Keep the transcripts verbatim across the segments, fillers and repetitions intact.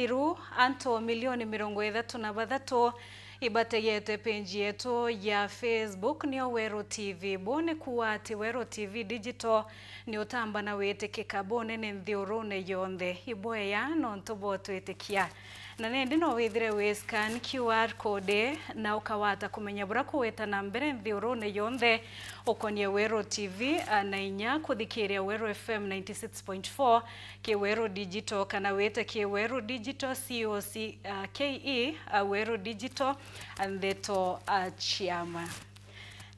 Iru antu milioni mirongo ithatu na bathatu ibategete page yetu ya Facebook niyo Weru T V. Buu ni kuuga ati Weru T V Digital ni utamba na witikika bunene nthiurune yonthe. Ibweya nontu bwa utwitikia. Na nindi no withire wi scan Q R code na ukawata kumenya buria kugwita na mbere nthiurune yonthe ukonie Weru T V, a, na inya kuthikiria Weru F M ninety six point four ki Weru Digital, kana wite ki Weru Digital C O C, a, K E, a, Weru Digital, a, ndeto, a, ciama.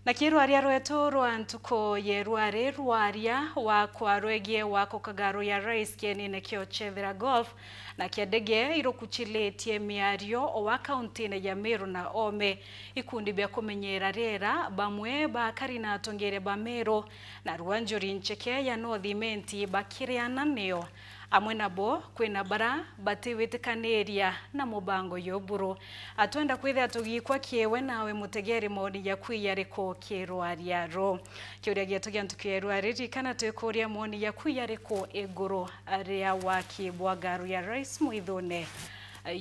Na ki rwaria rwetu rwa ntuku ye rwari rwaria wakwa rwegie wa kukaga Royal Rais kienine kio Chethira Golf na kia ndege irukuchilitie miario o wa kauntine ya Meru na Ome. Ikundi bia kumenyera riera, bamwe bakari na atongeria ba Meru na rwa njuri ncheke ya North Imenti bakiriana nio. Amwe nabo kwina bara batiwitikaniria na mubango yo buru. Atwenda kwithira tugikwa kiewe nawe mutegeri, maoni yaku yariku ki rwaria ru? Kiuria gietu gia ntuku ya rwari, ririkana twikuria maoni yaku yariku iguru ria waki bwa ngaru ya Rais mwithune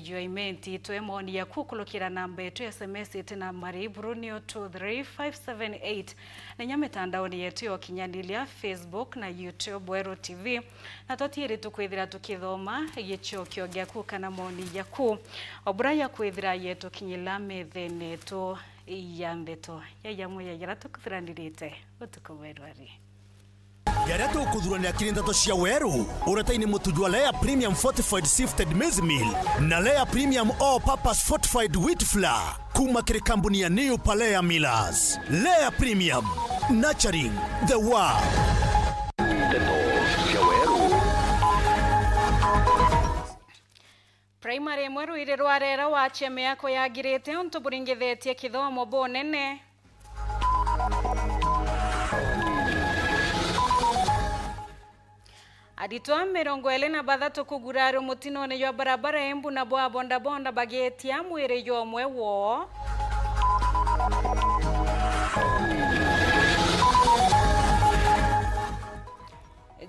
jwa Imenti. Twe maoni yaku kurukira namba yetu ya S M S iti nambari iburu niyo two three five seven eight, na inya mitandaoni yetu ya ukinyaniria, Facebook na YouTube, Weru T V. Na twatiiri tukwithira tukithoma gicokio giaku kana maoni jaku, o bura ya kwithira yetukinyira methene yetu ya ndeto ya yamwe ya jara tukuthiranirite utuku bwa rwari. Jaria tukuthuranira kiri ndeto cia Weru, uretaini mutu jwa Lea Premium Fortified Sifted Maize Meal na Lea Premium All Purpose Fortified Wheat Flour kuma kiri kambuni ya New Palea Millers. Lea Premium, nurturing the world. Ndeto cia Weru. Primary imwe rwiri rwa rera wacia miako yagirite untu buringithitie kithomo bunene. Aritwa mirongo iri na bathatu kugurarua mutinone jwa barabara Embu na bwa bondabonda bagitia mwiri jwa umwe woo.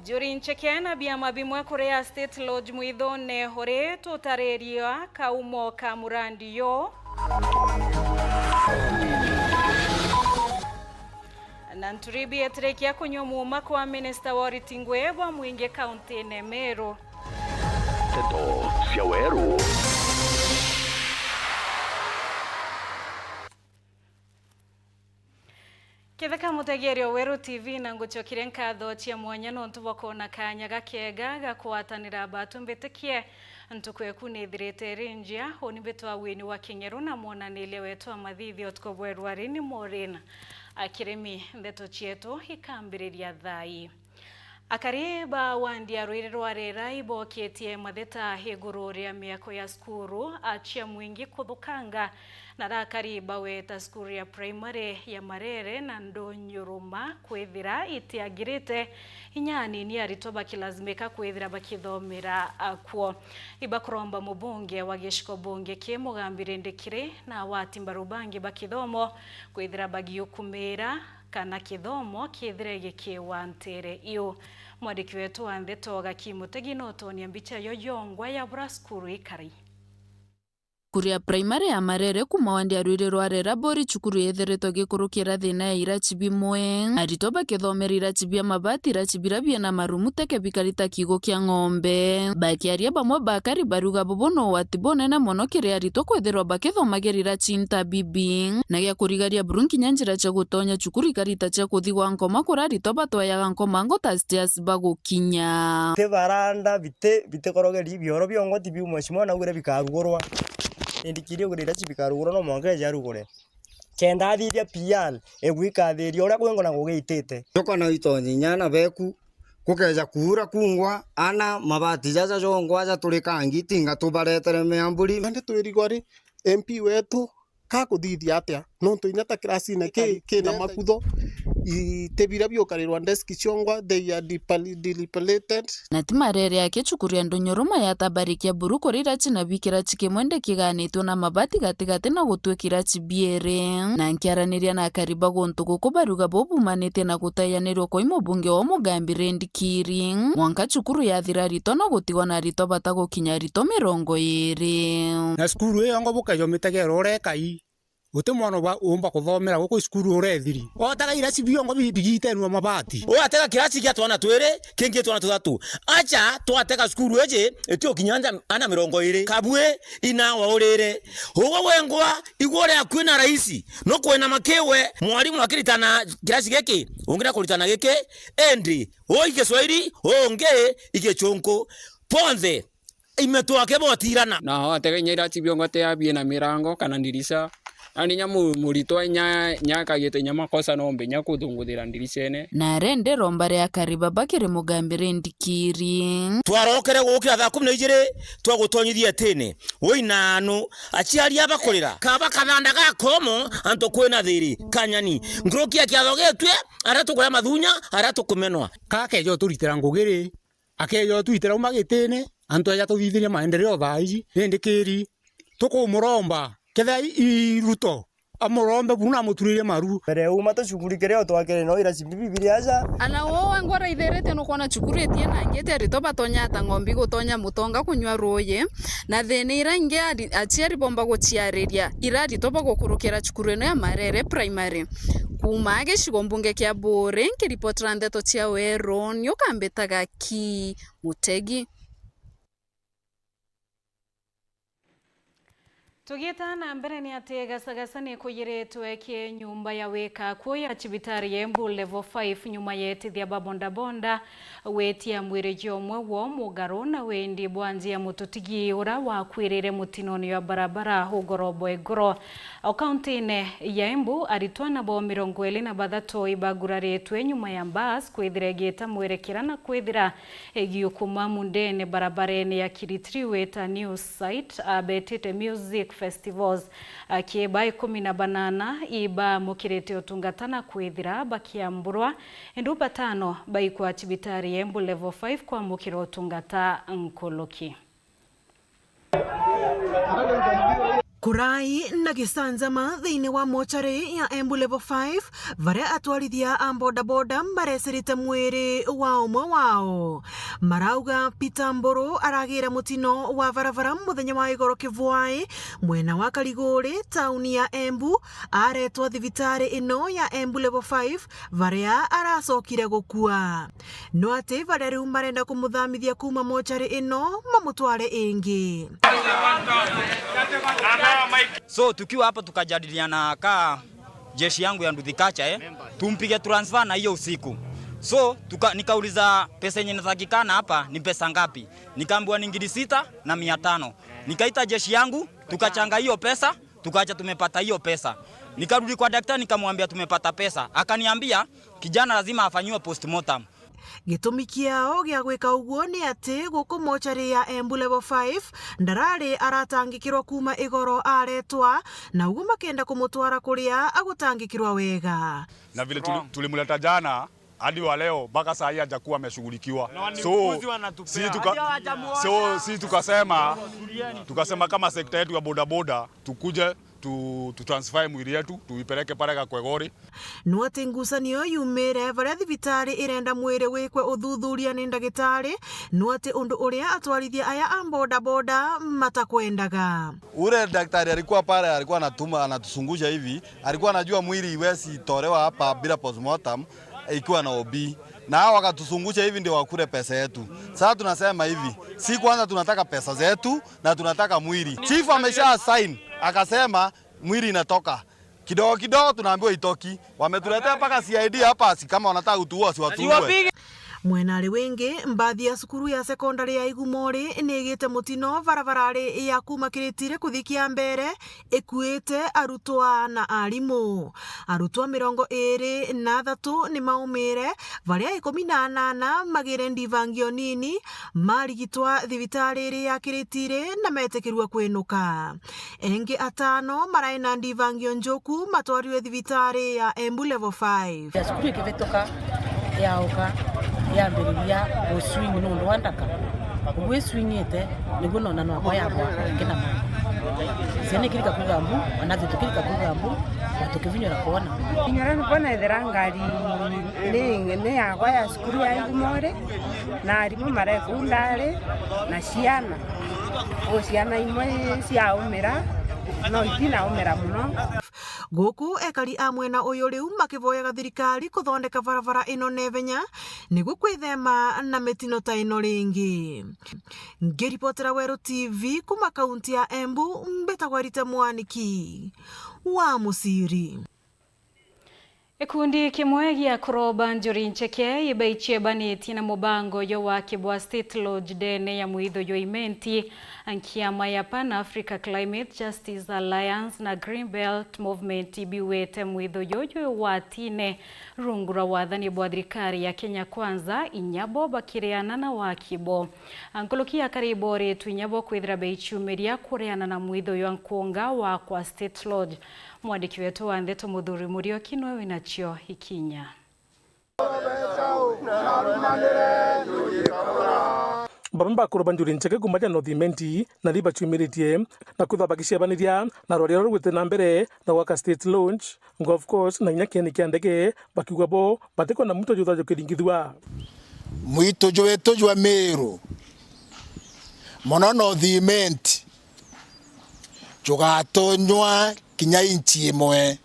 Njuri ncheke na biama bimwe kuria State Lodge mwithone uri tutariria kaumo ka murandi yo. Na Nturibi etirikia kunywa muuma kwa minista wa uriti ngui bwa mwingi kauntine Meru. Ndeto cia Weru. Ketheka mutegeeri o Weru T V, na ngucokeria nkatho cia mwanya nontu bwa kwona kaanya gakega ga kugwatanira batu mbitikie ntuku eku nithirite iri njia. Uni mbitwa Wini wa Kingeru na mwonaniria wetu wa mathithio utuku bwa rwari ni Maureen Akirimi. Ndeto cietu ikambiriria thaa ii. Akari ba wandi ya rwiri rwa Rera iboketie matheta iguru ria miako ya cukuru, a, cia mwingi kuthukanga, na arakari baweta cukuru ya primary ya Marere na Ndonyuruma kwithira itiagirite, inya anini aritwa bakilazimika kwithira bakithomera, a, kuo. Ibakuromba mubunge wa giciko bunge ki Mugambi Rindikiri na awati mbaru bangi ba kithomo kwithira bagiukumira kana kithomo kithire gikiwa ntere iu. Mwandiki wetu wa ndeto Gaki Mutegi notonia mbicha yo yongwa ya bura cukuru ikari. Cukuru ya primary ya Marere kuma wandi ya rwiri rwa Rera bori cukuru yethiritwe gikurukira thina ya irachi bimwe. Aritwa bakithomera irachi bia mabati, irachi bira biena marumu teke bikari ta kiugo kia ng'ombe. Bakiaria bamwe bakari baruga bubu no wati bunene mono kiri aritwa kwithirwa bakithomagira irachi nta bibi. Na gia kurigaria buru nkinya njira cia gutonya cukuru ikarita cia kuthigwa nkoma kuria aritwa batwayaga nkomango ta stairs bagukinya. Ti baranda, biti, bitikorogeri bioro biongo ti biu mheshimiwa naugire bikarugurwa. Indikiri ugire irachi bikarugurwa no mwanka eje arugure. Kenda athithia P R, igwikathiria uria kwingwa na gugiitite. Jokana itonye inyana beku, kukeja kuura kungwa, ana mabati jaja jongwa jaturika ngiti nga tubaretere miamburi. Nandi twirigwa ri, M P wetu kakuthithia atia? Nontu inya ta kirasine ki, kina makutho, iti biria biukarirwa desk ciongwa, they are depal-, depleted. Na ti marere yake cukuru ya Ndunyuruma ya Tabarikia Buru kuria iraci na bikiraci kimwe ndekiganitwe na mabati gatigati na gutwika iraci biiri. Na nkiaraniria na akari ba guntu guku baruga bubumanite na gutaianirwa kwa mubunge wa Mugambi Rendi Kiri. Mwanka cukuru yathira aritwa na gutigwa na aritwa batagukinya aritwa mirongo iiri. Na cukuru iyo ngo bukayo mitegero urekai. Guti mwana uba-, uumba kuthomera guku cukuru urethiri. Otega irasi biongo bi-, bigitenua mabati. Ugatega kirasi gia twana twiri, kingi twana tuthatu. Acha twatega cukuru iji, iti ukinya anja-, ana mirongo iiri. Kabui inawa urire. Ugwe wengwa, igwe uria kwina raisi. No kwina makiwe, mwarimu akiritana kirasi giki, ungi na kuritana giki, endi, uu i Kiswahili, uu ungi i Gichunku. Bonthe, imetwake botirana. Na watega inya irati biongo te abie na mirango kana ndirisa. Nandi inya mu-, muritwa inya, inya akagite inya makosa nombe inya kuthunguthira ndiricene. Na rende romba ria kariba bakiri Mugambi Rendi Kiri. Twarokere gukira thaa kumi na ijiri, twagutonyithia itine. Wina anu, aciari aba kurira. Kaba kathanda ga komo, antu kwina thiri, kanyani. Nkuruki ya kiatho gitue, aria tukuria mathunya, aria tukumenwa. Kakejo turitira ngugiri. Akeeja utwitira uma gitine, antu eja tuthithirie maendeleo thaa iji, rindi Kiri, tukumuromba, kethira i, i Ruto, amurombe buru na amuturirie maru. Mbere uma tucukuri kiria utwakire no irasi bibi biri aja. Ana uu wengwa araithiritie nukwona cukuru itie na ngiti aritwa batonya ata ng'ombi gutonya mutonga kunywa ruuyi, na thina iria ingi ari-, aciari bomba guciariria ira aritwa bagukurukira cukuru ino ya Marere Primary. Kuuma gicigo mbunge kia Buuri, nkiripotera ndeto cia Weru, ni ukambitaga Ki Mutegi. Tugiita na mbere, ni ati Gasagasa ni kuyiritwe ki nyumba ya wika akuu ya cibitari ya Embu Level five nyuma ya etithia ba bodaboda gwitia mwiri jwa umwe woo mugaru na wendi bwa njia mututigi ura wakwirire mutinone jwa barabara Ugorobo Iguru. O kauntine ya Embu, aritwa nabo mirongo iiri na bathatu ibaguraritwe nyuma ya bus kwithira igiita mwerekera na kwithira igiukuma mundene barabarene ya Kiritiri wita New Site, abetite Music Festivals. Akiiba ikumi na banana ibaamukirite utungata na kwithira bakiamburwa, indi batano baikwa cibitari ya Embu Level five kwamukira utungata nkuruki. Kurai na gicanjama thiini wa mochari ya Embu Level five, baria atwarithia a bodaboda barecirite mwiri wa umwe wao. Marauga Peter Mburu aragiire mutino wa barabara muthenya wa igoro kivwai mwena wa Kariguri, tauni ya Embu, aretwa thibitari ino ya Embu Level five, baria aracokire gukua. No ati baria riu marenda kumuthamithia kuuma mochari ino mamutware ingi. So tukiwa hapo tukajadiliana ka jeshi yangu ya Nduthi Kacha, eh, tumpige transfer na hiyo usiku. So tuka-, nikauliza pesa yenye inatakikana hapa ni pesa ngapi? Nikaambiwa ni ngiri sita na mia tano. Nikaita jeshi yangu, tukachanga hiyo pesa, tukaacha tumepata hiyo pesa. Nikarudi kwa daktari nikamwambia tumepata pesa. Akaniambia kijana lazima afanyiwe postmortem. Gitumi kiao gia gwika uguo ni ati guku mochari ya Embu Level five ndarari aratangikirwa kuuma igoro aretwa, na uguo makenda kumutwara kuria agutangikirwa wega. Na vile tuli-, tulimleta jana, hadi wa leo, mpaka saa hii hajakuwa ameshughulikiwa. So, si tuka-, so, si tukasema, tukasema kama sekta yetu ya bodaboda, tukuje tu, tu transfer mwili yetu, tuipeleke pale Kakwegori. No ati ngucanio yumire baria thibitari irenda mwiri wikwe uthuthuria ni ndagitari, no ati undu uria atwarithia aya a bodaboda matakwendaga. Ule daktari alikuwa pale, alikuwa anatuma, anatuzungusha hivi, alikuwa anajua mwili iwezi tolewa hapa bila postmortem ikiwa na O B. Na hao wakatuzungusha hivi ndio wakule pesa yetu. Sasa tunasema hivi, si kwanza tunataka pesa zetu na tunataka mwili. Chief amesha sign, akasema mwili inatoka. Kidogo kidogo tunaambiwa itoki. Wametuletea mpaka C I D hapa, si kama wanataka kutuua, si watuue. Mwena ari wingi, mbathi ya cukuru ya sekondari ya Igumori ni igite mutino barabarari ya kuuma Kiritiri kuthi Kiambere, ikuite arutwa na arimu. Arutwa mirongo iiri na athatu ni maumire, baria ikumi na anana magire ndibangio nini, marigitwa thibitari iri ya Kiritiri na metikirua kwinuka. Engi atano marai na ndibangio njuku matwarirwe thibitari ya Embu Level five. Ya cukuru ikivituka, yauka, yambiriria guswing nundu wa ndaka. Uguo iswingite, niguo nona nwakwa yagwa ingi na mama. Ciana ikirika kuuga mbu, anathi tukirika kuuga mbu, na tukivinyura kwona. Kinyora nibona ethira ngari ni, ni yagwa ya cukuru ya Igumori, na arimu mare kuu ndari, na ciana. Uu ciana imwe ciaumira, no itinaumira muno. Guku ekari a mwena uyu riu makivoyaga thirikari kuthondeka barabara ino na ivenya niguo kwithema na mitino ta ino ringi. Ngiripotera Weru T V kuma kaunti ya Embu, mbitagwa Rita Mwaniki wa Muciri. Gikundi kimwe gia kuroba njuri ncheke ibaiciebanitie na mubango jwa waki bwa State Lodge ndene ya mwitho jwa Imenti, nkiama ya Pan Africa Climate Justice Alliance na Green Belt Movement ibiwete mwitho juju ugwatine rungu rwa wathani bwa thirikari ya Kenya Kwanza, inya bo bakiriana na waki bo. Nkuruki ya karibu oritwe inya bo kwithira beiciumiria kuriana na mwitho jwa nkunga wa kwa State Lodge. Mwandiki wetu wa ndeto Muthuri Murioki noe winacio ikinya. Bamwe ba kuroba njuri ncheke kuma ja North Imenti na ribaciumiritie na kwithwa bagiciebaniria na rwaria rurugwite na mbere na gwaka State Lodge, golf course na inya kieni kia ndege, bakiuga bo batikwenda mwitho juthajo kiringithua. Mwitho jwetu jwa Meru, mono North Imenti, jugatonywa kinya inchi imwe.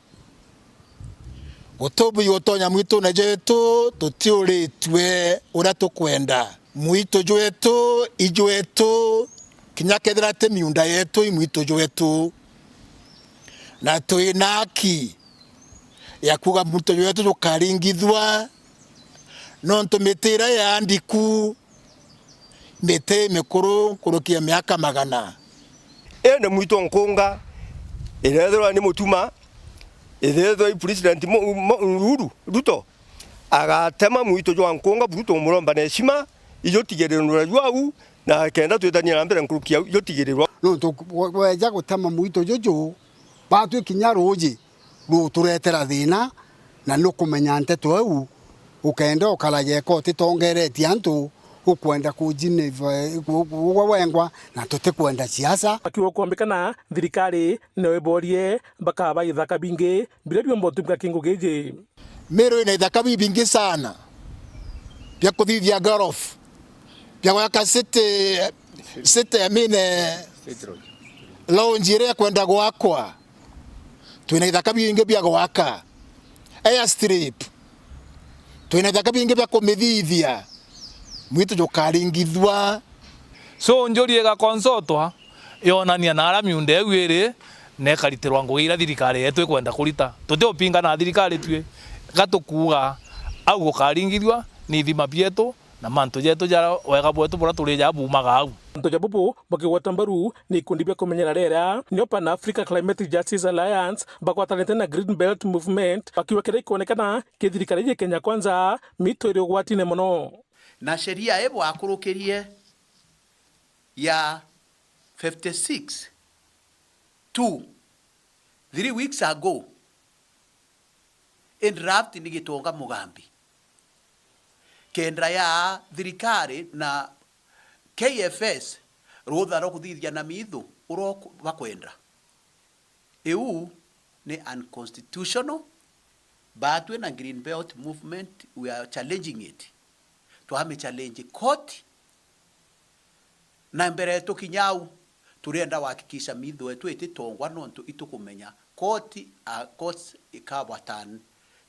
Gutubui gutonya mwitune jwetu tutiuritue uria tukwenda. Mwito jwetu ijwetu, kinya kethira ti miunda yetu, i mwito jwetu. Na twina haki ya kuuga mwito jwetu jukaringithua, nontu miti iria ya ndiku, miti mikuru nkuruki ya miaka magana. Indi mwito nkunga irethirwa ni Mutuma, ithethwa i President Mo-, Mo-, Uhuru Ruto, agatema mwito jwa nkunga buru tumuromba na heshima, ijutigirirwa jwau, na kenda twitania na mbere nkuruki yau ijutigirirwa. Nontu we-, weja gutema mwito juju, batwi kinya ruuji ruturetera thina, na nukumenya nteto iu, ukenda ukarage eka utitongeretie antu, ukwenda kujiniva, ku-, ku-, ugwe wengwa, na tutikwenda siasa. Akiuga kwambikana thirikari nio iborie bakaba ithaka bingi biria biumba utumika ki ngugi iji. Meru ina ithaka bibingi sana bia kuthithia golf, bia gwaka city, city, I mean, eh, lounge iria ikwenda gwakwa. Twina ithaka bingi bia gwaka airstrip, twina ithaka bingi bia kumithithia, mwitu jukaringithua. So njuri igakonsultwa yonania naria miunda iu iri na ikaritirwa ngugi iria thirikari yetu ikwenda kurita. Tutiupingana na thirikari tui, gatukuuga au gukaringithua ni ithima bietu na mantu jetu jaria wega bwetu buria turi ja buumaga au. Antu ja bubu bakigweta mbaru ni ikundi bia kumenyera riera, nio Pan Africa Climate Justice Alliance bagwatanite na Green Belt Movement, bakiuga kiria ikwonekana ki thirikari ya Kenya Kwanza, mito iri ugwatine mono. Na sheria ibwakurukirie ya fifty six two, three weeks ago, i draft ni Gitonga Mugambi, kenda ya thirikari na K F S rutha rwa kuthithia na mithu uria bakwenda. Iu ni unconstitutional, batwi na Green Belt Movement, we are challenging it. Twami challenge court, na mbere tukinya au, turienda wahakikisha mithu yetu ititongwa, nontu itukumenya court, a court ikabwatan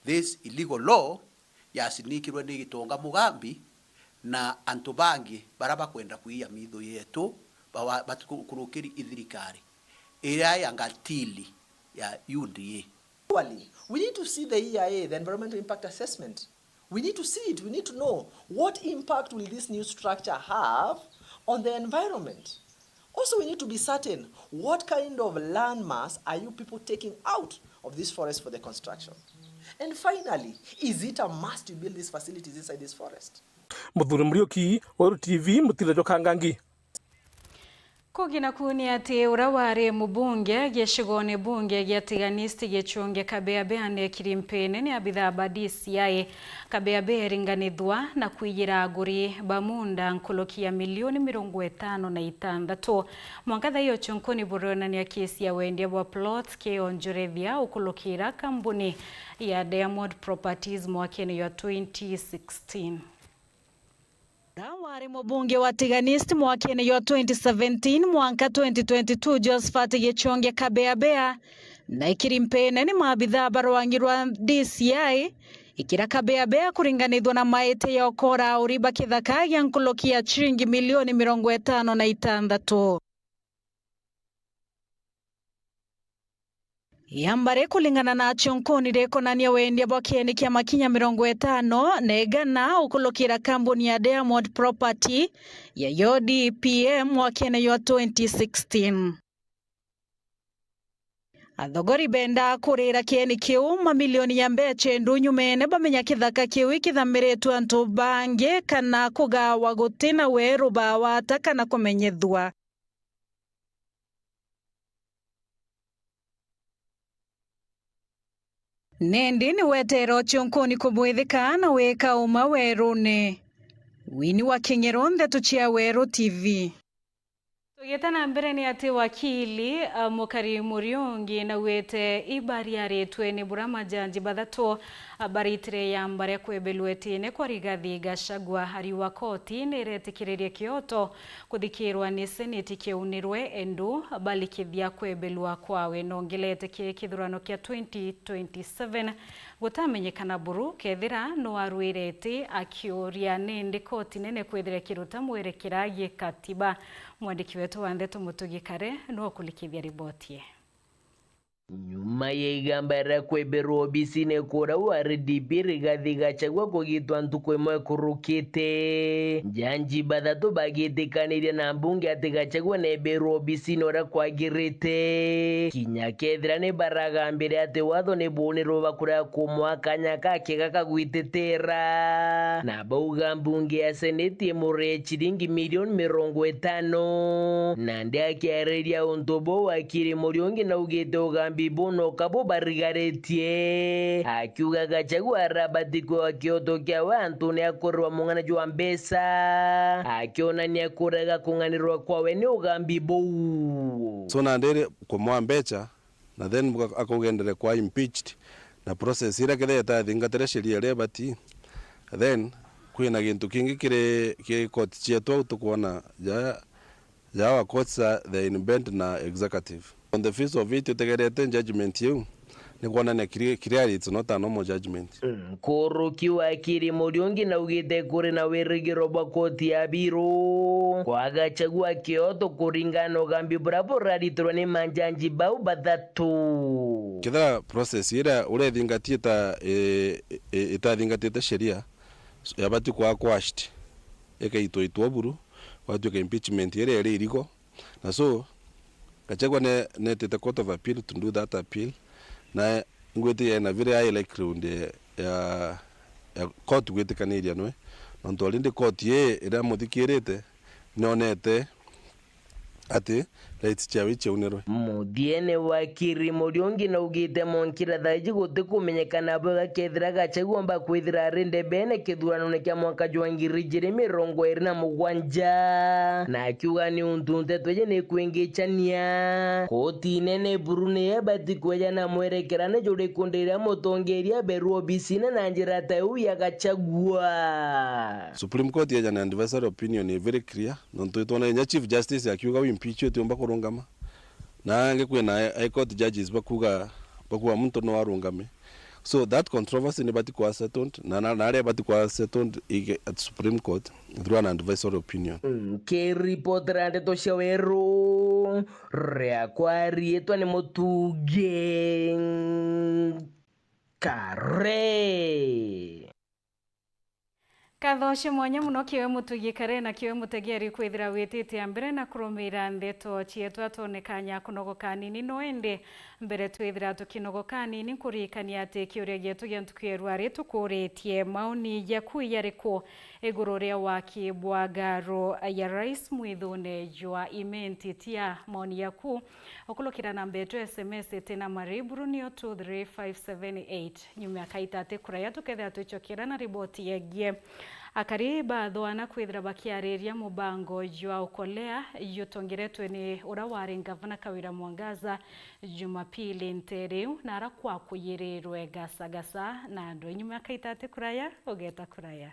this illegal law yasinikirwe ni Gitonga Mugambi na antu bangi baria bakwenda kwiya mithu yetu, bawa-, batukurukiri i thirikari iria ya ngatili ya U D A. Actually, we need to see the E I A, the Environmental Impact Assessment. We need to see it. We need to know what impact will this new structure have on the environment. Also, we need to be certain, what kind of landmass are you people taking out of this forest for the construction? And finally, is it a must you build these facilities inside this forest? Muthuri Muriuki, Weru T V, Mutira jwa Kangangi. Kugina kuu ni ati uria wari mubunge gicigone bunge gia Tigania East Gichunge Kabeabea ni ekiri mpene ni abithaa ba D C I. Kabeabea eringanithua na kwiyira aguri ba munda nkuruki ya milioni mirongo itano na itantatu. Mwanka thaa ii uchunkuni burionania kesi ya wendia bwa plot kionjorethia ukurukira kambuni ya Diamond Properties mwakene jwa twenty sixteen. Uria wari mubunge wa Tigania East mwakene jwa twenty seventeen mwanka twenty twenty-two, Josephat Gichunge Kabeabea, na ekiri mpene ni maabithaa ba rwangi rwa D C I, ikira Kabeabea kuringanithua na maite ya ukora auri ba kithaka gia nkuruki ya ciringi milioni mirongo itano na itantatu. Ya mbere, kuringana na achunkuni, rikonania wendia bwa kieni kia makinya mirongo itano na igana ukurukira kambuni ya Diamond Property ya U D P M mwakene jwa twenty sixteen. Athogori benda kurira kieni kiu mamilioni ya mbecha, endu nyumene bamenya kithaka kiu ikithamiritwe antu bangi kana kugawa gutina weru bawata kana kumenyethua. Nindi ni weteera uchunkuni kumwithika na wika uma werune. Winnie wa King'ero, Ndeto cia Weru T V. Tugiita na mbere, ni ati wakili, a, Mukari Muriungi naugite ibariaritwe ni buria majanji bathatu, a, baritire yamba ria kwebelwa itine kwa Rigathi Gachagua. Ariuga koti ni iretikiririe kioto kuthikirwa ni seneti kiaunirwe, endu balikithia kwebelwa kwawe. Nongelete ki kithurano kia twenty twenty-seven gutamenyekana buru kethira no arwire iti, akiuria nindi koti nene kwithira ikiruta mwerekera gikatiba. Mwandiki wetu wa ndeto Mutugi Kare no kulikithia riboti ye. Nyuma ya igamba ria kwebelwa obisine kuria wa R D P Rigathi Gachagua kugitwa ntuku imwe ikurukite, njanji bathatu bagitikanirie na mbunge ati Gachagua nebelwa obisine uria kwagirite, kinya kethira ni baragambire ati watho ni bunirwe bakuria kumwa kanya ka kiega ka gwititira. Na bauga mbunge ya seneti imuree ciringi milioni mirongo itano. Nandi akiariria untu buu, wakiri Muriungi naugite ugambi buu no ka bubarigaritie, akiuga Gachagua arabati kwewa kioto kiawe antune a kurirwa mung'ana jwa mbeca, akionania kurega kung'anirwa kwawe ni ugambi buu. So nandi ri kumwa mbeca, na then buga-, akauga endere kwa impeached, na process iria kethira itathingatire sheria iria ibati, then kwina gintu kingi kiri ki court cietu au tukwona ja, ja our courts are, they are in bed na executive. On the face of it, utegerete judgment iu, ni kwonania clear, clearly it's not a normal judgment. Nkuruki wakiri Muriungi naugite kuri na wirigiro bwa koti ya biru kwa Gachagua kioto kuringana na ugambi buria buraritirwe ni manjanji bau bathatu. Kethira process iria urethingatia ita-, i-, i-, itathingatite sheria, yabati kwa quashed, ikaitwa itwa buru, gwatuika impeachment iria iri irigo. Na so, Gachagua ne-, netite Court of Appeal to do that appeal, na ngwitiria ena very high likelihood ya, ya, ya court gwitikaniria nwe, nontu already court ii iria muthikirite nionete ati rights ciawe iciaunirwe. Muthiene, wakiri Muriungi naugite monkira thaiji gutikumenyekana bwega kethira Gachagua omba kwithira ari ndebene kithuranone kia mwaka jwa ngiri ijiri mirongo iri na mugwanja, na akiuga ni untu nteto iji ni kwingichania, koti nene buru ni ibati kweja na mwerekerane juriku ndiria mutongeria aberwa obisine na njira ta iu ya Gachagua. Supreme Court yeja na advisory opinion i very clear, nontu itwona inya Chief Justice akiuga u impeach utiumba kurungama. Na angi kwina High Court judges bakuga, bakuga muntu no arungame. So that controversy ni bati kwa settled, na, na, na aria bati kwa settled ige at Supreme Court through an advisory opinion. Nkiripotera ndeto cia Weru, riakwa riitwa ni Mutugi Kare. Nkatho cia mwanya mono kiwe mutugikare na kiwe mutegeri kwithira witite mbere na kurumira ndeto cietu atonekanya kunogoka nini no indi mbere twithira tukinogoka nini nkuririkania ati kiuria gietu gia ntuku ya rwari tukuritie maoni jaku jariku iguru ria waki bwa ngaro ya rais mwithune jwa Imenti. Tia maoni jaku ukulukira namba yetu ya S M S itina mariburu niyo two three five seven eight. Nyuma ya kaita ati kuraya tukethira twicokera na riboti yegie akari bathwana kwithira bakiariria mubango jwa ukolea jutongeretwe ni ura wari ngavana Kawira Mwangaza Jumapili ntere iu, na ara kwakuyirirwe gasa gasa na andu. Nyuma ya kaita ati kuraya ugeta kuraya.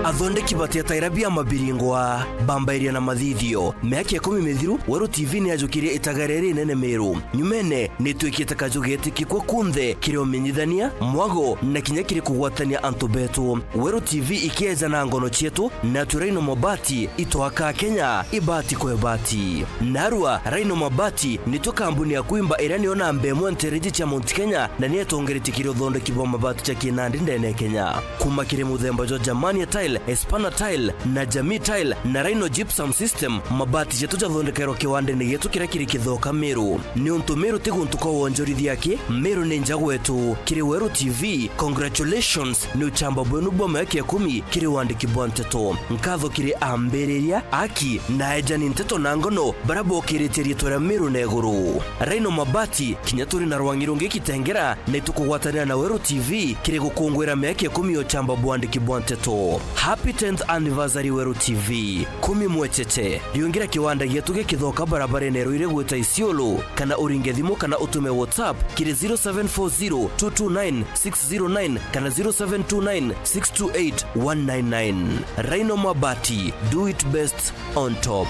Athondeki batietaira bia mabiringwa, bambairia na mathithio. Miaka ikumi mithiru, Weru T V ni yajukirie itagare rinene Meru. Nyumene, ni twikite kaju getiki kwa kunthe, kiri umenyithania, mwago, na kinya kiri kugwatania antu betu. Weru T V ikieja na ngono cietu, na turaino mabati, itwaka Kenya, ibati kwa ibati. Narua, Rhino Mabati nitwe kambuni ya kuimba iria niyo namba imwe ntereji cia Mount Kenya na nietongeretie kiri uthondeki bwa mabati ja kinandi ndene ya Kenya. Kuma kiri muthemba jwa Germania Tile, Espana Tile na Jamii Tile na Rhino Gypsum System, mabati jetu jathondekerwa kiwandene gietu kiria kiri Kithoka, Meru. Niuntu Meru ti guntu kwa wonjorithia aki, Meru ni nja gwetu. Kiri Weru T V, congratulations, ni uchamba bwenu bwa miaka ikumi kiri wandiki bwa nteto. Nkatho kiri ambiriria, aki, na ejani nteto na ngono, baria bokiritie riitwa ria Meru na iguru. Rhino Mabati, kinya turi na rwang'i rungi Kitengera, ni tukugwatanira na Weru T V kiri gukungwira miaka ikumi ya uchamba bwandiki bwa nteto. Happy tenth anniversary Weru T V. Kumi mwecheche, riungira kiwanda gietu gi Kithoka barabarene Ruiri gwita Isiolo, kana uringe thimu kana utume WhatsApp kiri zero seven four zero two two nine six zero nine kana zero seven two nine six two eight one nine nine. Rhino Mabati, do it best on top.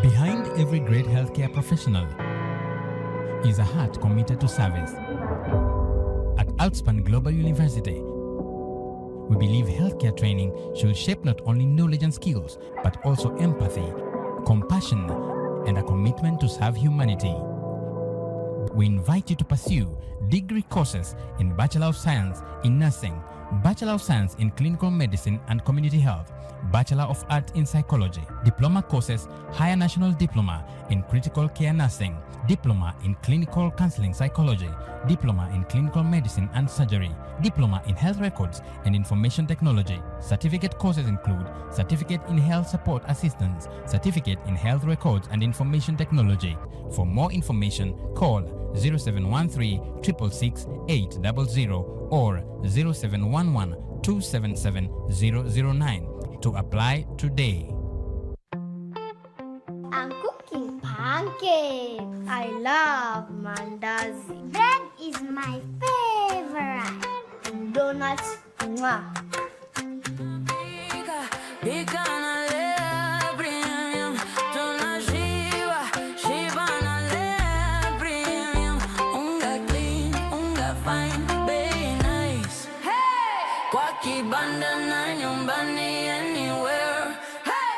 Behind every great healthcare professional is a heart committed to service. At Outspan Global University, we believe healthcare training should shape not only knowledge and skills, but also empathy, compassion, and a commitment to serve humanity. We invite you to pursue degree courses in Bachelor of Science in Nursing, Bachelor of Science in Clinical Medicine and Community Health, Bachelor of Arts in Psychology, diploma courses, Higher National Diploma in Critical Care Nursing, Diploma in Clinical Counseling Psychology, Diploma in Clinical Medicine and Surgery, Diploma in Health Records and Information Technology, certificate courses include Certificate in Health Support Assistance, Certificate in Health Records and Information Technology. For more information, call zero seven one three triple six eight double zero or zero seven one one two seven seven zero zero nine to apply today. I'm cooking pancakes. I love mandazi. Bread is my favorite. Donuts, mwah. Pika, pika na Lea Premium. Tunashiba, shiba na Lea Premium. Unga clean, unga fine, bei nice. Hey! Kwa kibanda na nyumbani, anywhere. Hey!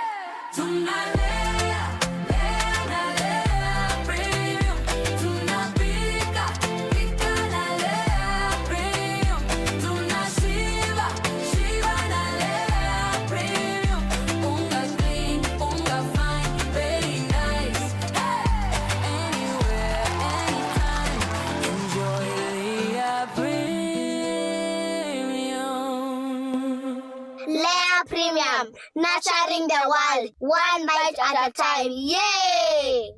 Tunalea, lea na Lea Premium. Tunapika, pika na Lea Premium. Tunashiba, shiba na Lea Premium. Unga clean, unga fine, very nice. Hey! Anywhere, anytime, enjoy Lea Premium. Lea Premium, nurturing the world, one bite at a time. Yay!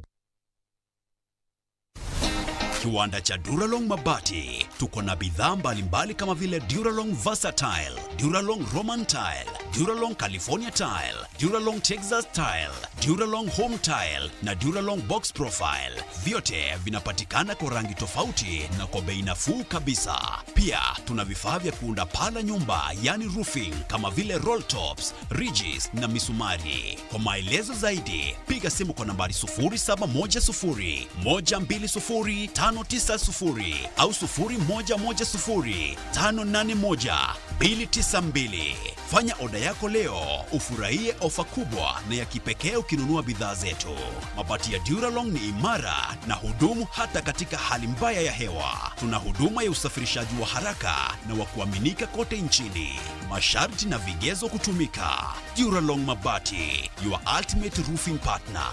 Kiwanda cha Duralong Mabati. Tuko na bidhaa mbalimbali kama vile Duralong Versatile, Duralong Roman Tile, Duralong California Tile, Duralong Texas Tile, Duralong Home Tile na Duralong Box Profile. Vyote vinapatikana kwa rangi tofauti na kwa bei nafuu kabisa. Pia tuna vifaa vya kuunda paa la nyumba, yani roofing, kama vile roll tops, ridges na misumari. Kwa maelezo zaidi, piga simu kwa nambari sufuri saba moja sufuri, moja mbili sufuri, tano tisa sufuri au sufuri moja moja sufuri, tano nane moja, mbili tisa mbili. Fanya oda yako leo, ufurahie ofa kubwa na ya kipekee ukinunua bidhaa zetu. Mabati ya Duralong ni imara na hudumu hata katika hali mbaya ya hewa. Tuna huduma ya usafirishaji wa haraka na wa kuaminika kote nchini. Masharti na vigezo kutumika. Duralong Mabati, your ultimate roofing partner.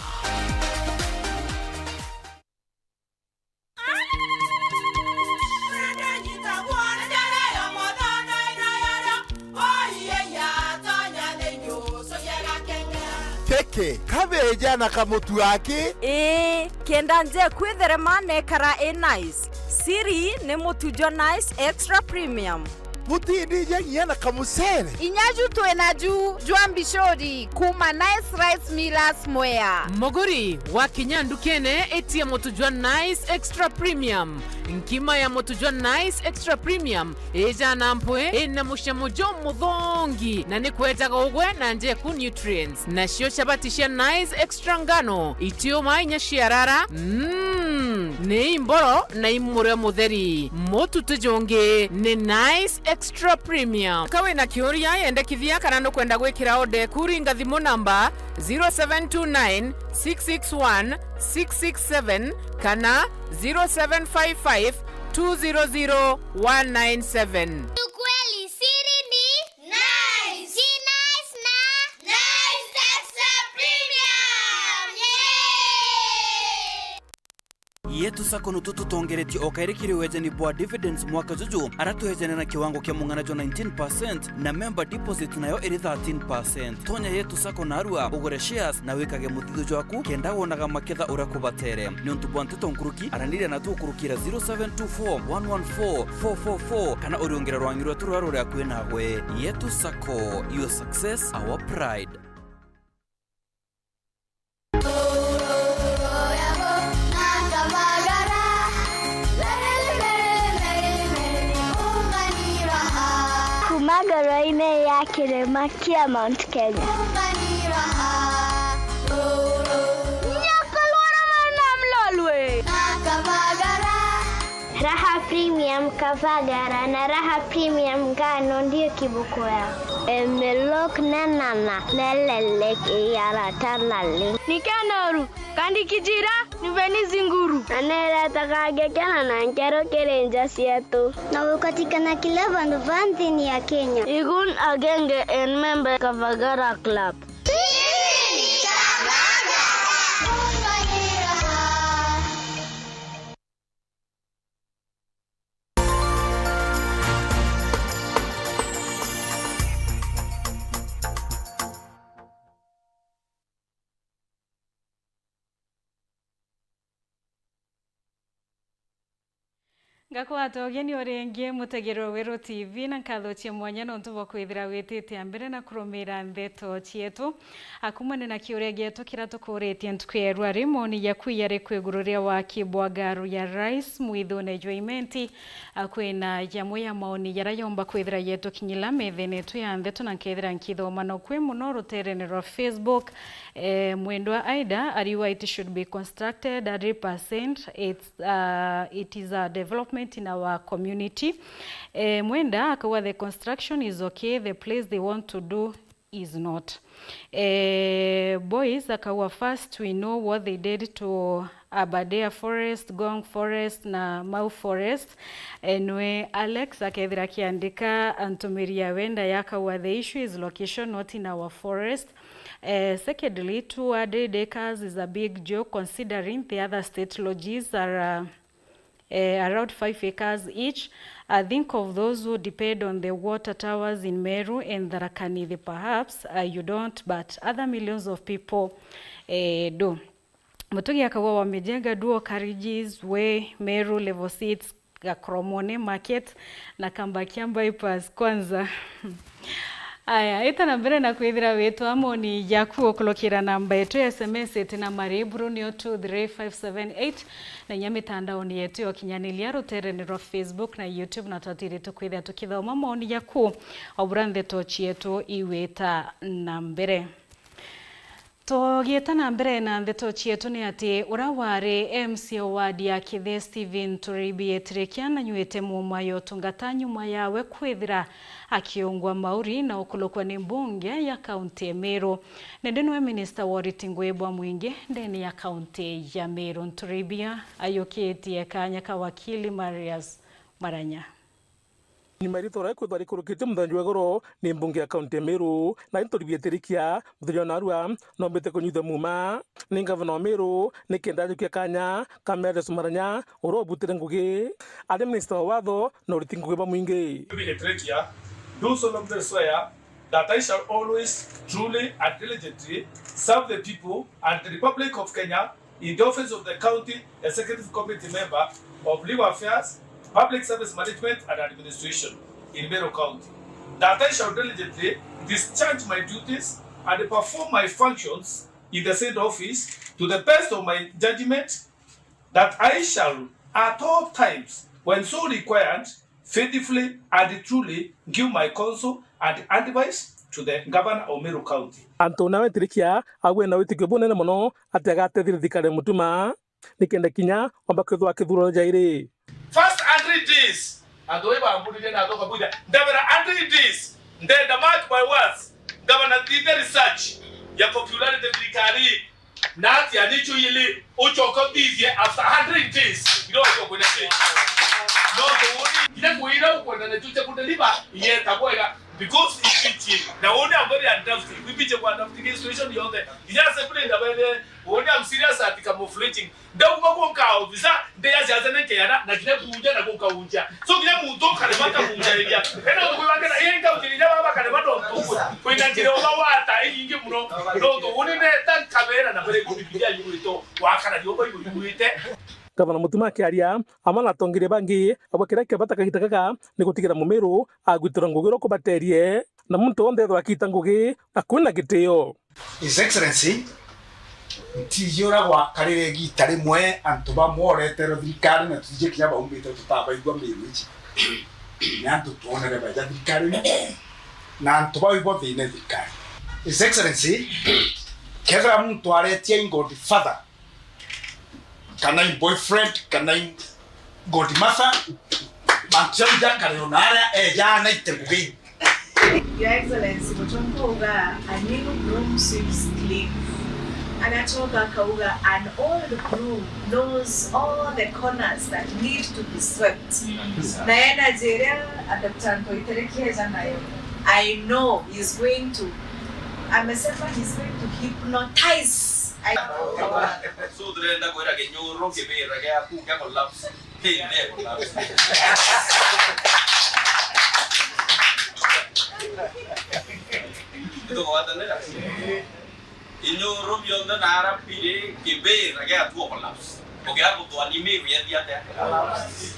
Keke, kabeja na kamutu aki. Ii, kenda nje kwitherema nekara i nice. Siri ni mutu jwa Nice Extra Premium. Butindije nginya na kamucere. Inya ju twina ju jwa mbicuri kuma Nice Rice Millers Mwea. Muguri, wakinya ndukene, itia mutu jwa Nice Extra Premium. Nkima ya mutu jwa Nice Extra Premium ijana mpwi, ina mucamo jumuthongi, na ni kwetaga ugwe na njeku nutrients. Nacio chabati cia Nice Extra Ngano itiuma inya ciarara. Mm, ni imboro na imurio mutheri. Mutu ti jungi ni Nice Extra Premium. Ka wina kiuria, yendekithia kana nukwenda gwikira order eku, ringa thimu namba zero seven two nine, six six one, six six seven kana zero seven five five, two zero zero, one nine seven. Ukweli siri ni Nice. Ji Nice na Nice Extra Premium. Yay! Yetu Sacco nutu tutongeretie o kairi kiri wejani bwa dividends mwaka juju, ara twejane na kiwango kia mung'ana jwa nineteen percent na member deposit nayo iri thirteen percent. Tonya Yetu Sacco narua, ugure shares na wikage muthithio jwaku kenda wonaga maketha uria kubatere. Niuntu bwa nteto nkuruki, araniria natu ukurukira zero seven two four, one one four, four four four kana uriungire rwangi rwetu ruria ruri akui nagwe. Yetu Sacco, your success, our pride. Kuma ngoro-inĩ ya kĩrĩma kĩa Mount Kenya. Nyoka lwara mwana mlolwe. Raha Premium Kavagara na Raha Premium Ngano ndio kiboko yao. Emelok nenana nelelek iyarata nali. Ni kenoru, kandi kijira, ni veni zinguru. Na neretaga ngekena na nkero kiri nja cietu. Na gukatikana kila vandu va nthini ya Kenya. Igun agenge en member Kavagara Club. Ngakwata ugeni o ringi, mutegeri wa Weru T V, na nkatho cia mwanya nontu bwa kwithira witite a mbere na kurumira ndeto cietu. Akumane na kiuria gietu kiria tukuritie ntuku ya rua ri, maoni jaku jari ku iguru ria waki bwa ngaru ya Rice mwithune jwa Imenti? A, kwina jamwe ya maoni jaria jomba kwithira jetukinyila methene yetu ya ndeto, na nkethira nkithoma na ukui muno ruterene rwa Facebook. Eh, mwendwa Aida ariuga, "It should be constructed a hundred percent. It's, uh, it is a development in our community." Eh, Mwenda akauga, "The construction is okay, the place they want to do is not." Eh, Boys akauga, "First we know what they did to Aberdare Forest, Ngong Forest na Mau Forest." Eh, nwe Alex akethira akiandika, antumiri ya Wenda yakauga, "The issue is location, not in our forest." Eh, secondly, two hundred acres is a big joke considering the other state lodges are, uh, eh, around five acres each. I think of those who depend on the water towers in Meru and Tharaka Nithi, perhaps, uh, you don't, but other millions of people, eh, do. Mutugi akauga wa Mijenga Duo, Carriages Way, Meru, Level six, Gakoromone Market na Kambakia Bypass kwanza. Aya, ita na mbere na kwithira witwa moni jaku ukulukira namba yetu ya S M S iti na mariburu nio two three five seven eight, na inya mitandaoni yetu ya ukinyaniria ruterene rwa Facebook na YouTube, na twatiri tukwithira tukithoma moni jaku o bura ndeto cietu iwita na mbere. Tugiita na mbere na ndeto cietu ni ati uria wari M C A ward ya Kithe Stephen Turibi Etirikia nanyuite muuma ya utungata nyuma yawe kwithira akiungwa mauri na ukulukwa ni mbunge ya kaunti ya Meru. Nende niwe minista wa uriti ngugi bwa mwingi ndene ya kaunti ya Meru. Nturibia ayukitie kanya ka wakili Marius Maranya. Ni mairito uria kwithwa rikurukitie muthenya jwa igoro ni mbunge ya kaunti ya Meru, na Nturibia Etirikia muthenya wa narua noombite kunyuithua muuma ni ngavana wa Meru nikenda ajukia kanya ka Marius Maranya uria ubutire ngugi ari minista wa watho na uriti ngugi bwa mwingi. Etirikia, do solemnly swear that I shall always, truly and diligently serve the people and the Republic of Kenya in the office of the County Executive Committee member of Legal Affairs, Public Service Management and Administration in Meru County, that I shall diligently discharge my duties and perform my functions in the said office to the best of my judgment, that I shall at all times, when so required, faithfully and truly give my counsel and advice to the Governor of Meru County. Antu nawe Etirikia augire na witikio bunene mono ati agateethia thirikari ya Mutuma nikenda kinya wamba kwithwa akithurwa jairi. First hundred days, antu bai bamburirie na athoka bwitha ndabera hundred days, ndenda mark my words, ngabana thithe research ya popularity thirikari. Na atia nicio ili ucoka uthithie after hundred days, ino wacoka kwenda change. No tuuni, kile kuira ukwenda na chuche kudeliver, yeta bwega, because ikichi. Na uuni I'm very undoubting. Wibiche kwa doubting situation yote. Ija separate na bene, uuni I'm serious at camouflaging. Ndauma gunka officer, ndeya siasa nenkeana, na kile kuunja na gunka unja. So kinya muntu ukarema nkamujaria. Ena utukui wake na yeye nkaujiriria baba karema no utukui. Kwina njira uba wata inyingi muno. No utukuni neta nkabera na bere kuni biria yurito wakana rioba igurite. Gavana Mutuma akiaria amwe na atongeria bangi, augwa kiria kia bata kagita gaka ni gutigira Mumiru agwitira ngugi uria kubaterie, na muntu wonthe ethirwa akita ngugi na kwina gitio. His Excellency, ntiji uria gwakarire igiita rimwe antu bamwe oreterwe thirikari na tutiji kinya baumbite tutabaigua Meru iji. Ni antu twonere baja thirikari-ini, na antu bau ibo thine thirikari. His Excellency, kethira muntu aretia i godfather, kana i boyfriend, kana i godmother, mantu jau jakare ona aria eja anaite ngugi. Your Excellency, Muchomba auga, "A new broom sweeps clean." Agachoka akauga, "An old broom knows all the corners that need to be swept." Na energy iria Doctor Ntoiterekia eja nayo, I know he's going to, amesema he's going to hypnotize. I So turenda kwira kinyuru kibira giaku gia collapse. Hey, there collapse. Nitugwatanira. Inyuru bionthe na ara biri kibira giatua collapse. Ukiaga guthwani Meru yethia atia?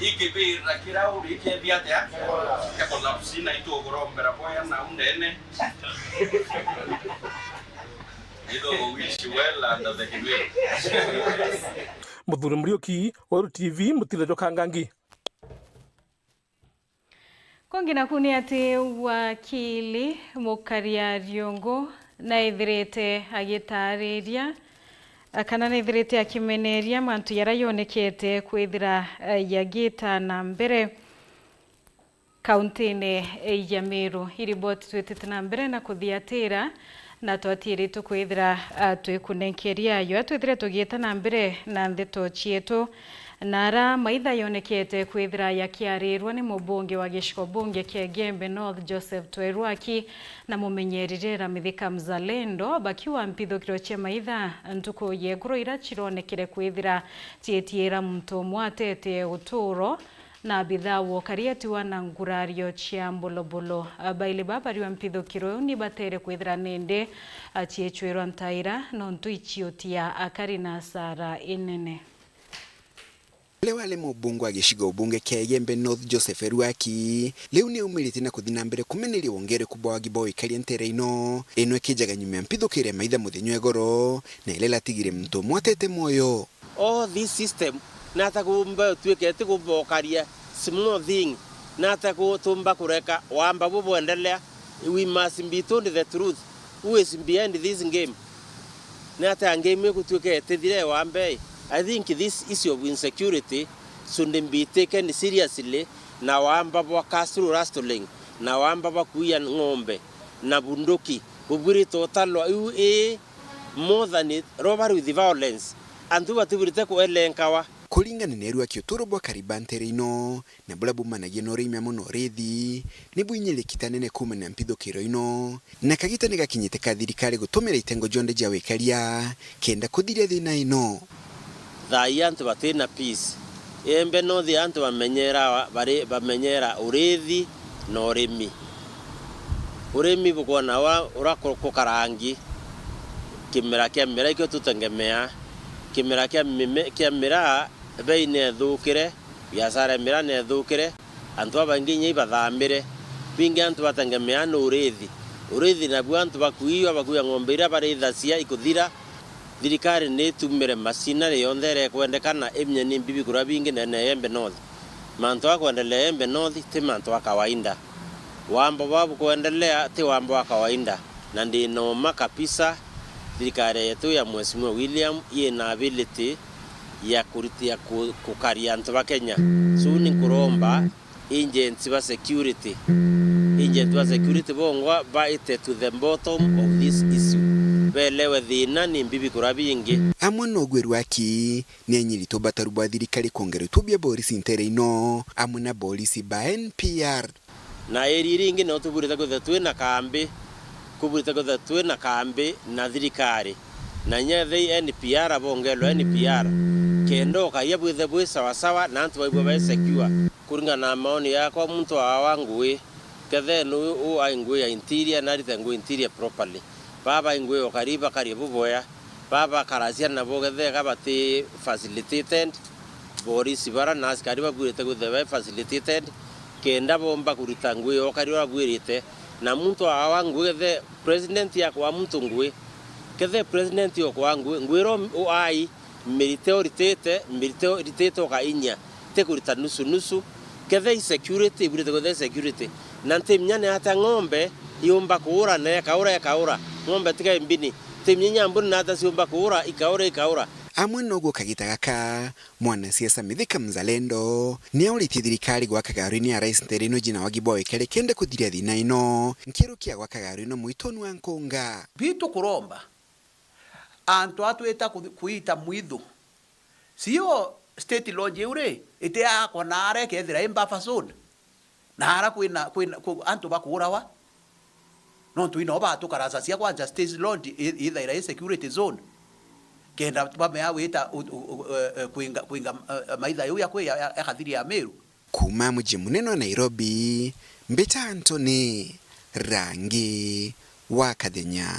Ikibira kira uri kiethia atia? Kia collapse na itukurombera boya na undene. Itho wish well under the canoe. Muthuri Muriuki, Weru T V, mutinde jwa Kangangi. Kungi naku ni ati wakili Mukaria Riungu naithirite agitaariria, kana naithirite akimeneria mantu jaria yonekete kwithira, eh, yagita na mbere. Kauntine ya Meru. Iriboti twitite na mbere na kuthiatira, na twatiritwe kwithira, ah, twikunenkeria ayo. Twithire tugiita na mbere na ndeto cietu, na ara maitha yonekete kwithira yakiarirwa ni mubunge wa gicigo bunge kia Igembe North, Joseph Twerwaki, na mumenyeri Rera Mithika Mzalendo, bakiuga mpithukiro cia maitha ntuku ya ikuru ira cironekere kwithira cietiira muntu umwe atete uturo, Na abithaa wa ukari atiwa na ngurario cia mbulobolo. Abaili ba bariwa mpithukiro iu ni batere kwithira nindi aciicwirwa ntaira, nontu iciutia akari na asara inene. Uria wari mubunge wa gicigo ubunge kia Igembe North, Joseph Eruaki, riu ni aumirite na kuthi na mbere kumeneria wongereku bwa wagi bwa wikaria ntere ino, ino ikijaga nyuma ya mpithukire ya maitha muthenya wa igoro, na iria iratigire muntu umwe atete mwoyo. All this system, nata kumba utwikete kubokaria small thing, nata kutumba kureka wamba bubwendelea, we must be told the truth, who is behind this game? Ni atia game igutuika itithire wa mbei? I think this issue of insecurity should be taken seriously, na wamba bwa castle rustling, na wamba bwa kuia ng'ombe, na bunduki, bubwirite utalwa iu ii more than robbery with violence. Antu batibwirite kuelenkawa. Kuringana na Eruaki, uturo bwa akari ba ntere ino na buria bumanagia na urimi amwe na urithi, ni bwinyirikite anene kuumania na mpithukiro ino, na kagita ni gakinyite ka thirikari gutumira itengo jonthe ja wikaria kenda kuthiria thina ino. Thaa ii antu batina peace. Igembe North antu bamenyera, bari, bamenyera urithi na urimi. Urimi bukwona wa, uria ku-, kukarangi, kimera kia miraa ikio tutegemea, kimera kia mime-, kia miraa bei ni ethukire, biashara ya miraa ni ethukire, antu babaingi inya ibathamire. Bingi antu bategemeaa ni urithi. Urithi nabuo antu bakuiwa, bakuia ng'ombe iria barithacia ikuthira. Thirikari ni itumire machinery yonthe iria ikwendekana, imenye ni mbibi kuria bingi nene ya Igembe North. Mantu a kwendelea Igembe North ti mantu a kawaida. Wambo bwa bukwendelea ti wambo wa kawaida, na ndi na uma kabisa thirikari yetu ya Mheshimiwa William yina ability ya kuriti-, ya ku-, kukaria antu ba Kenya. So ni nkuromba agents ba security, agents ba security bongwa baite to the bottom of this issue, belewe thina ni mbibi kuria bingi. Amwe na ugwirwa aki, ni anyirite ubataru bwa thirikari kwongera itu bia borisi ntere ino, amwe na borisi ba N P R. Na area iria ingi no tubwirite kwithirwa twina kambi, kubwirite kwithirwa twina kambi na thirikari. Na inya ethei N P R bongerwe N P R, kenda ukaria bwithe bwi sawasawa na antu baigua bai secure. Kuringana na maoni yakwa, muntu awa ngui, kethe ni u ai ngui ya interior, na arite ngui interior properly. Baba ai ngui ukari bakarie buboya, baba karacia nabo kethe ka bati facilitated, borisi bara na askari babwirite kwithirwa bai facilitated, kenda bomba kurita ngui ya ukari uria babwirite. Na muntu awa ngui kethe president akwa muntu ngui, kethe president okwa ngui, ngwira u ai mirite uritite, mirite uritite ukainyia, ti kurita nusu nusu. Kethe i security, ibwirite kwithirwa i security. Na ntimenya ni atia ng'ombe yumba kuura na ikaura ikaura. Ng'ombe tiga imbini. Ntimenya inya mbuni ni atia ciumba kuura, ikaura ikaura. Amwe noguo kagita gaka, mwanasiasa Mithika Mzalendo ni auritie thirikari gwaka garuini ya rais ntere ino jina wagi bwa wikari kenda kuthiria thina ino. Nkiru kia gwaka garuini mwitoni wa Nkunga. Bitu kuromba antu atwita kuthi-, kuita mwithu. Sio state lodge iu ri, itiakwa naara ikethira i buffer zone. Naara kwina, kwina, ku-, antu bakuurawa. Nontu ino batukaracacia kwanja state lodge i-, ithaira i security zone. Kenda bamea gwita u-, u-, u-, e, e, kwinga, kwinga, e, e, maitha iu ya kwi ya, ya, ya kathiri ya Meru. Kuuma muji munene wa Nairobi, mbita Anthony Rangi wa Kathenya.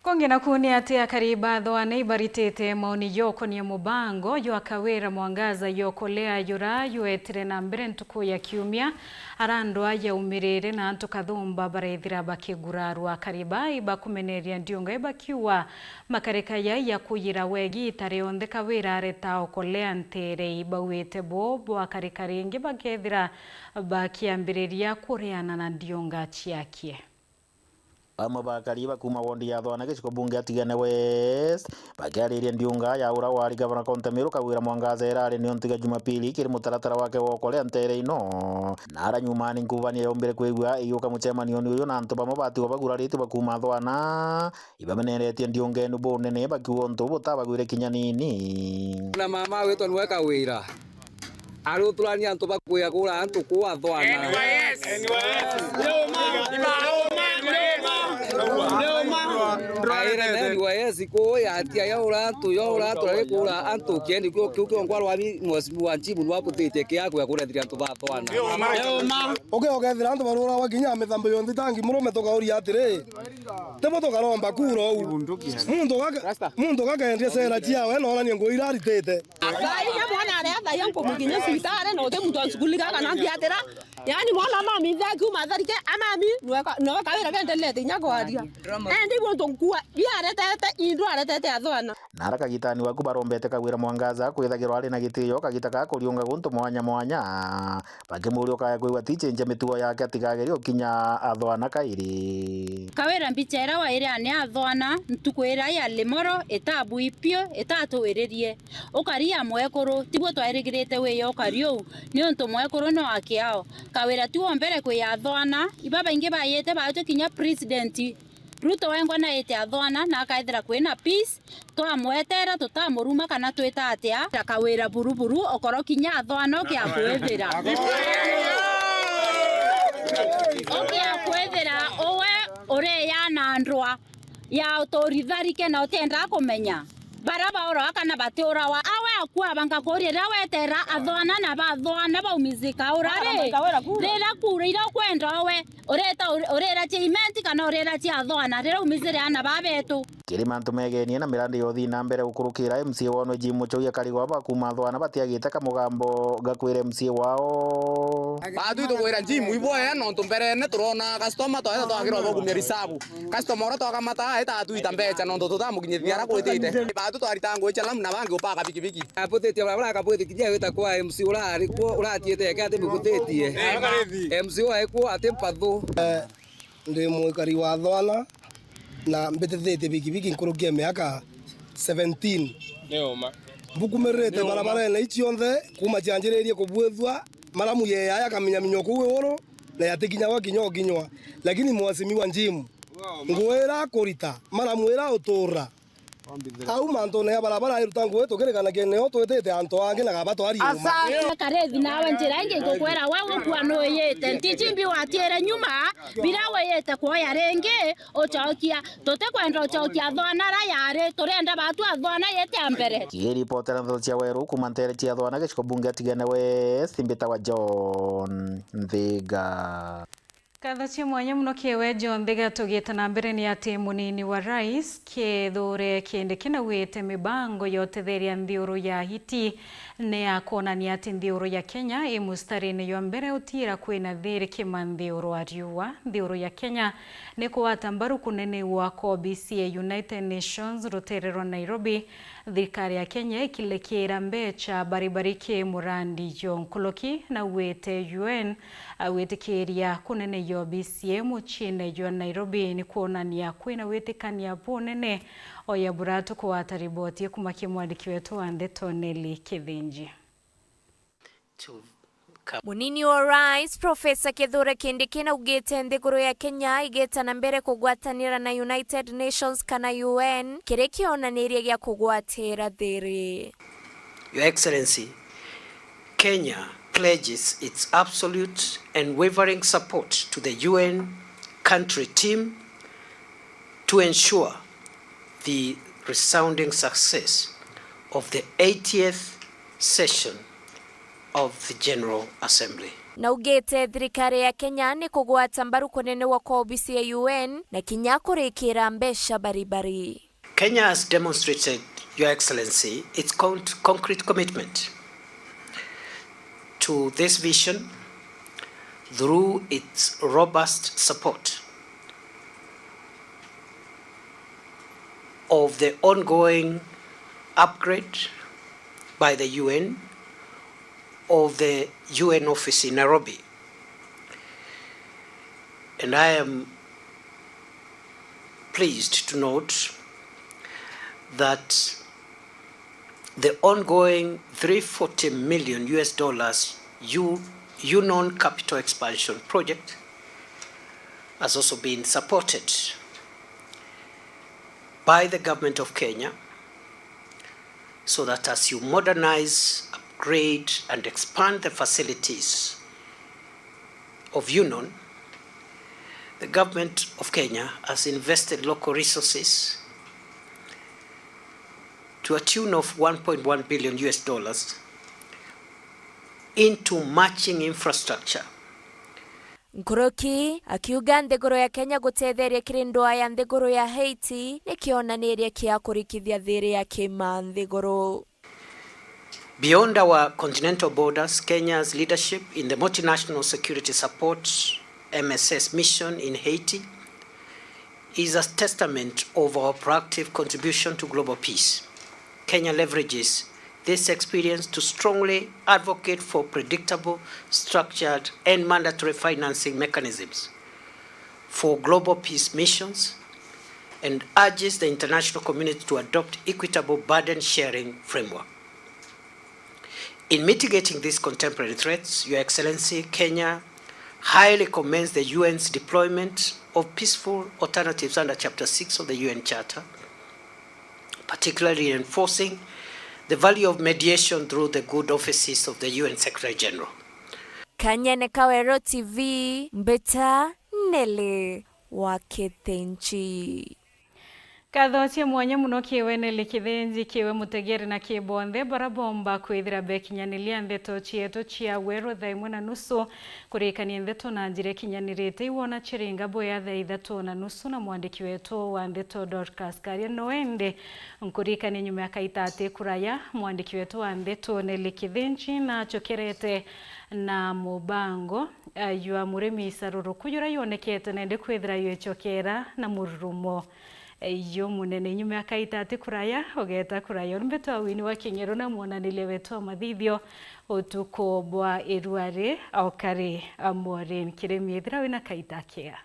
Kungi naku ni ati akari ba Thwane ibaritite maoni jokonia mubango jwa Kawira Mwangaza jokolea jura jwetire na mbere ntuku ya kiumia, ara ndwa yaumirire na antu kathumba barethira bakigurarwa. Akari ba ibakumeneria ndiunga ibakiuga makarika yai ya kuyira wegi ita rionthe Kawira areta okolea ntere ibauite bo bwa karika ringi bakethira bakiambiriria kureana na ndiunga ciakie. Amwe ba akari ba kuuma wondi ya Thwane gicigo bunge ya Tigania West bakiariria ndiunga ya ura wari gavana kaunti ya Meru Kawira Mwangaza irari nio ntiga Jumapili kiri mutaratara wake wa ukorea ntere ino. Na ara nyumani nkuvania yaumbire kwigua igiuka mucemanioni uyu na antu bamwe batigwa baguraritie ba kuuma Thwana ibameneretie ndiunga inu bunene bakiuga untu butabagwire kinya nini. Na mama witwa niwe Kawira. Ari uturania antu bakwia kura antu kuu a Thwana. N Y S. N Y S. Nĩ ũma. Nĩ ũma. Nĩ ũma. Ira na N Y S kuu yatia yaura antu, yaura antu, na rikuura antu, kiendi kiu, kiu kio nkwarwa ami mheshimiwa Njimu nwa butitie kia kuya kurethiria antu ba Thwana. Eoma. Uke ukethira antu baruragwa kinya mithambo yonthe tangi murume tukauria atiri, tibo tukaromba kura uu. Muntu gaka, muntu gakendie cera ciawe na onanie nguo ira aritite. Athainya mwana aria athaiya nkumukinyia cibitari na uti muntu anshughulika kana nthiatira. Yaani mwana no mithe akiuma atharike, amami, nweka, nweka wira bendelete inya kwaria. Endi guntu nkua, biaretete, indu aretete athwana. Na ara kagitani waku barombete Kawira Mwangaza kwithagirwa ari na gitio kagita ga kuriunga guntu mwanya mwanya. Bakimuria ukaya kwigua ti chenja mitugo yake atigageria ukinya athwana kairi. Kawira mbicha iria wairi ani athwana, ntuku iria ya limoro, itabui piu, itatuiririe. Ukaria mwekuru, tibwo twairigirite wiya ukari uu, niuntu mwekuru no akiao. Kawira ti wa mbere kwiya athwana, ibabaingi bayite baatwe kinya president. Ruto wengwa naite athwana na akaethira kwina peace, twamwetera tutamuruma kana twita atia. Kawira buruburu okoro kinya athwana ukiakwithira. Ukiakwithira uwe ureyana ndwa ya uturitharike na utiendaa kumenya. Bara baurawa kana batiurawa, awe akua bangakuria riria wetera athwana na bathwana baumizika urari. Riria kura iria ukwenda owe, ureta ur-, urira cia imenti kana urira cia athwana, riria umizire ana babetu. Kiri mantu megenie na mirandi ya uthii na mbere gukurukira, M C A wao nwe Jim Muchoi akarigwa bakuma athwana batiagite kamugambo gakwira M C A wao. Baatwi tugwira Jim iboya nontu mberene turona customer twaheta twagirwa bogumia risabu. Customer uria twakamata aeta atwita mbecha nontu tutamukinyithia ara kwitite. Baatwi twarita ngugi cia lamu na bangi gupaka pikipiki. Abutitie bara bara akabwitikiria wita kwa M C A urari kuo uratiete eke ati mbigutitie. M C A uria ekuo ati mpathu. Ndi mwikari wa Thwana na mbitithitie bikibiki nkuruki ya miaka seventeen. Ni uma. Mbukumirite barabarene ici cionthe kuuma cianjiririe kubwithua, maramu yeyaya akaminyaminywa kuu iguru na yatikinyagwa kinya ukinywa. Lakini mheshimiwa Jim, nguo ira akurita, maramu ira utura, au mantune ya barabara iruta ngugi tukirikanagia nio twitite antu angi na gaba twari uma. Karethi nawe njira ingi ngukwira we gukua nuyite. Ntichimbi watiire nyuma, bira wiyite kuoya ringi ucokia. Tutikwenda ucokia athwana ara yari, turenda batu athwana yite a mbere. Kiripotera ndeto cia Weru kuma ntere cia athwana giciko bunge atigene we simbita wa John Nthiga. Nkatho cia mwanya mono kiri we John Nthiga. Tugite na mbere ni ati munini wa rais Kithure Kindiki naugite mibango ya utetheria nthiuru ya ahiti ni ya kwonania ati nthiuru ya Kenya i mustarine jwa mbere utiira kwina thiri kima nthiuru a riua. Nthiuru ya Kenya ni kugwata mbaru kunenegwa kwa obici ya United Nations rutere rwa Nairobi. Thirikari ya Kenya ikilikira mbecha baribari ki murandi jwa nkuruki naugite U N agwitikiria kunene ya obici muciine jwa Nairobi ni kwonania kwina witikania bunene. Oya buratu kugwata riboti kuma ki mwandiki wetu wa ndeto Nelly Kithinji. Munini wa Rais, Professor Kithure Kindiki naugite nthiguru ya Kenya igeta na mbere kugwatanira na United Nations kana U N kiri kionaniria gia kugwatira thiri. Your Excellency, Kenya pledges its absolute and wavering support to the U N country team to ensure the resounding success of the eightieth session of the General Assembly. Naugite thirikari ya Kenya ni kugwata mbaru kunenegwa kwa obisi ya U N na kinya kurikira mbeca baribari. Kenya has demonstrated, Your Excellency, its con-, concrete commitment to this vision through its robust support of the ongoing upgrade by the U N of the U N office in Nairobi. And I am pleased to note that the ongoing three forty million U S dollars U-, UNON capital expansion project has also been supported by the government of Kenya, so that as you modernize, upgrade, and expand the facilities of UNON, the government of Kenya has invested local resources to a tune of one point one billion U S dollars into matching infrastructure. Nkuruki akiuga nthiguru ya Kenya gutetheria kiri ndwaa ya nthiguru ya Haiti ni kionaniria kia kurikithia thiiri ya kima nthiguru. Beyond our continental borders, Kenya's leadership in the multinational security support, M S S, mission in Haiti is a testament of our proactive contribution to global peace. Kenya leverages this experience to strongly advocate for predictable, structured, and mandatory financing mechanisms for global peace missions and urges the international community to adopt equitable burden sharing framework. In mitigating these contemporary threats, Your Excellency, Kenya highly commends the U N's deployment of peaceful alternatives under Chapter six of the U N Charter, particularly reinforcing the value of mediation through the good offices of the U N Secretary General. Kanyene ka Weru T V, mbita Nelly wa Kithinji. Nkatho cia mwanya mono kiwe Nelly Kithinji, kiwe mutegeri na ki bonthe bara bomba kwithira bekinyaniria ndeto cietu cia Weru thaa imwe na nusu. Kurikania ndeto na njira ikinyanirite iwona ciringa boya thaa ithatu na nusu na mwandiki wetu wa ndeto Dorcas Karia. No indi nkurikania nyuma ya kaita ati kuraya, mwandiki wetu wa ndeto Nelly Kithinji nacokerete na mubango, eh, jwa murimi isaruruku jura yonekete na indi kwithira yicokera na mururumo, eh, jumunene. Nyuma ya kaita ati kuraya, ugeta kuraya. Uri mbitwa Winnie wa Kinyeru na mwonaniria wetu wa mathithio utuku bwa iruari, Okari Amorin. Kirimi, ithira wina kaita kega.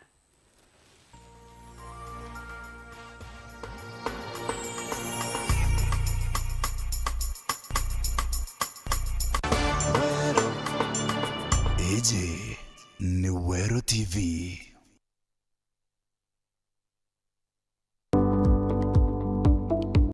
Iji ni Weru T V.